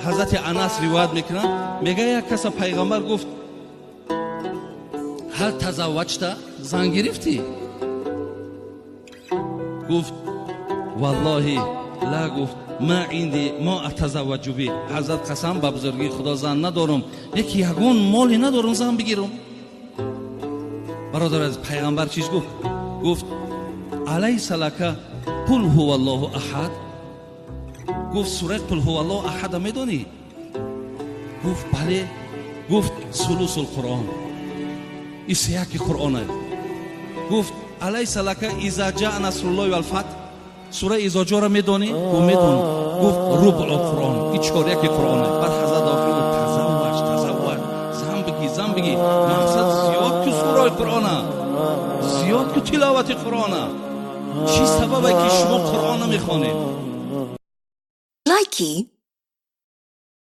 Ҳазрати Анас ривоят мекунанд, мега, як каса пайғамбар гуфт: «Ҳал тазавваҷта?» Зан гирифтӣ? Гуфт: «Валлоҳи ла». Гуфт: «Ма инди мо атазавваҷу би». Ҳазрат, қасам ба бузургии Худо, зан надорам, яки ягон моле надорам зан бигирам. Бародар, аз пайғамбар чиз гуфт? Гуфт: «Алайса лака қул ҳува Аллоҳу аҳад?» Гуфт: «Сураи қул ҳува Аллоҳу аҳада медонӣ?» Гуфт: «Бале». Гуфт: «Сулусул Қуръон, и сеяки Қуръон». Гуфт: «Алайса лака иза ҷаа насруллоҳи валфатҳ?» Сураи Изоҷоро медонӣ? Гуфт: «Медонам». Гуфт: «Рубъул Қуръон, и чоряки Қуръон». Баъд ҳазрат охир гуфт: «Тазавваҷ, тазавваҷ, зан бигӣ, зан бигӣ». Мақсад, зиёд ку сураи Қуръона, зиёд ку тиловати Қуръона. Чӣ сабабе ки шумо Қуръон намехонед? Likey.